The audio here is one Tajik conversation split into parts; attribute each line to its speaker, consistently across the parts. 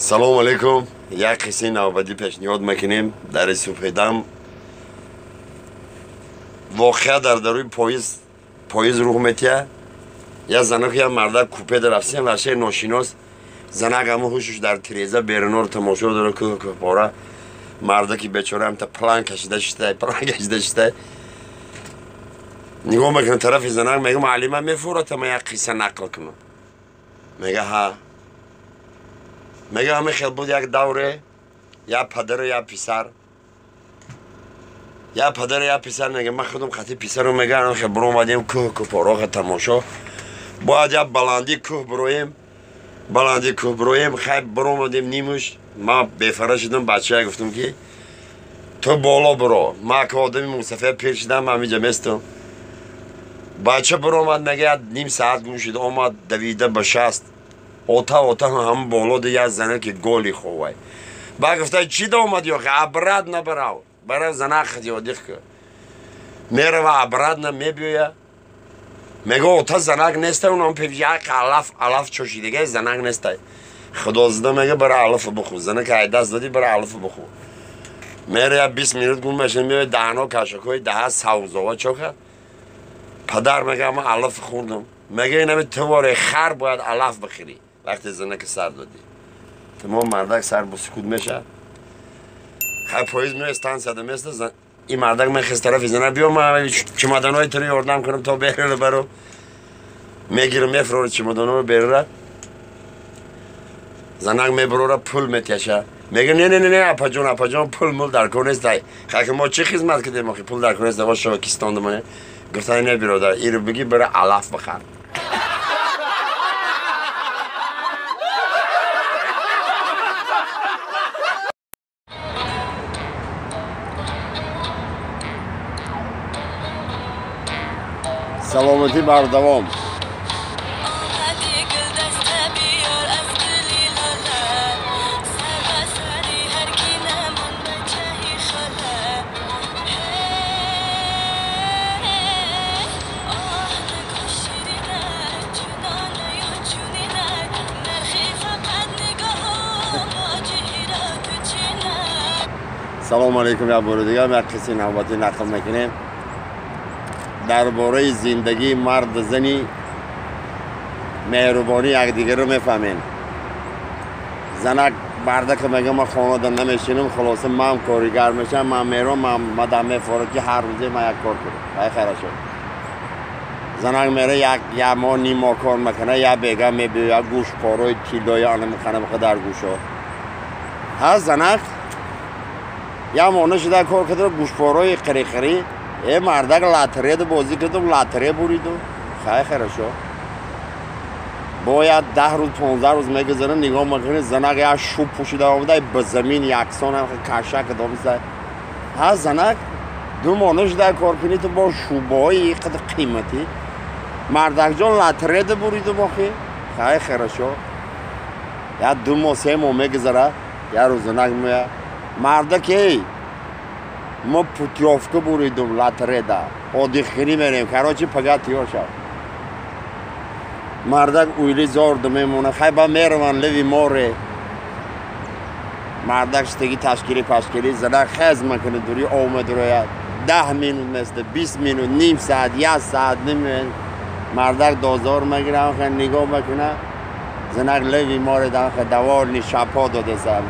Speaker 1: Салом алейкум. Як қиссаи навбатӣ пешниҳод мекунем дар супедам. Воқеа дар даруи поезд, поезд рух метия. Я занак, я мардак купе рафтем, ваше ношинос. Занак ҳама ҳушуш дар тиреза берунор тамошо дора, кӯҳ кӯҳпора. Мардаки бечора ҳамта план кашида шитай, план кашида шитай. Нигоҳ мекунам тарафи занак, мегӯ муаллима мефурата ман як қисса нақл кунам. Мега ҳа. Мега ҳама хел буд як давре, як падару як писар. Як падару як писар, мега ман худам хати писару мега хел буромадем кӯҳ кӯҳпороха тамошо. Бояд як баландӣ кӯҳ бироем, баландӣ кӯҳ бироем, хай биромадем нимуш. Ман бефара шудам, бачая гуфтам ки ту боло биро. Ман ки одами мусафир пир шудам, ман ҳаминҷа местам. Бача биромад, мега як ним саат гум шуд, омад давида ба 60. Ота ота ҳам боло да як зана ки голи ховай. Ба гуфта чӣ да омад ё обратно барав. Барав зана хати одих ку. Мерава обратно мебиёя. Мега ота занак неста, унам пеш як алаф алаф чошидига занак неста. Худо зада мега бара алаф бихӯр. Зана ки даст додӣ бара алаф бихӯр. Мера я 20 минут гум мешин меояд даҳано кашакҳои даҳа савзова чока. Падар мега ман алаф хӯрдам. Мега инами ту хар бояд алаф бихӯрӣ. Вақте зана ки сар додӣ. Тамом мардак сар бо сукут мешавад. Хай поезд меояд стансияда места. Ин мардак мехез тарафи зана биё ман чемоданои туро ёрдам кунам то берера баро. Мегирам мефурора чемоданоро берера. Занак мебурора пул метяша. Мега не не не не апаҷон апаҷон пул мул дар кор нест. Хай ки мо чӣ хизмат кардем охи пул дар кор нест. Ава шокистон дамане. Гуфта не биродар иро бигӣ бара алаф бихар. Саломатӣ бардавом. Салом алейкум, як бори дигар як қиссаи навбатӣ нақл мекунем дар бораи зиндагии марду зани меҳрубонӣ якдигарро мефаҳмем. Занак мардака мега ман хонада намешинам, хулоса ман коригар мешавам, ман мером, ман мадам мефорад ки ҳар рӯзе ман як кор кунам. Хай хорошо. Занак мера як моҳ ним моҳ кор мекунад, як бега мебиёяд гӯшпораи тиллои анамиханамиха дар гӯшо. Ҳа занак як моҳ нашуда кор карда гӯшпораи қириқирӣ. Мардак лотерея бозӣ кардам, лотерея буридам. Хай хорошо. Бояд 10 рӯз 15 рӯз мегузарад, нигоҳ мекунӣ занак як шуб пӯшида омада ба замин яксон каша кардомиса. Ҳа занак 2 моҳ нашуда кор кунӣ ту бо шубаҳои иқадр қиматӣ. Мардакҷон лотерея буридам охи. Хай хорошо. Як 2 моҳ 3 моҳ мегузарад, як рӯз занак меояд. Мардак эй мо путёвка буридум лотереяда. Одихкунӣ мерем. Короче, пага тиёр шав. Мардак уйли зорду мемонад. Хай ба мераванд леви море. Мардак штаги ташкили пашкили занак хез мекунад дури ов медурояд. 10 минут места, 20 минут, ним саат, як саат намеояд. Мардак дозор мегирад, хел нигоҳ мекунад. Занак леви море даворни шапо додаса.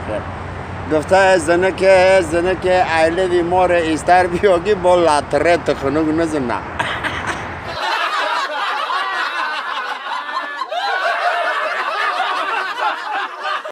Speaker 1: Гуфта занаке занаке айлеви море истар биёги бо лотерея хунук назана.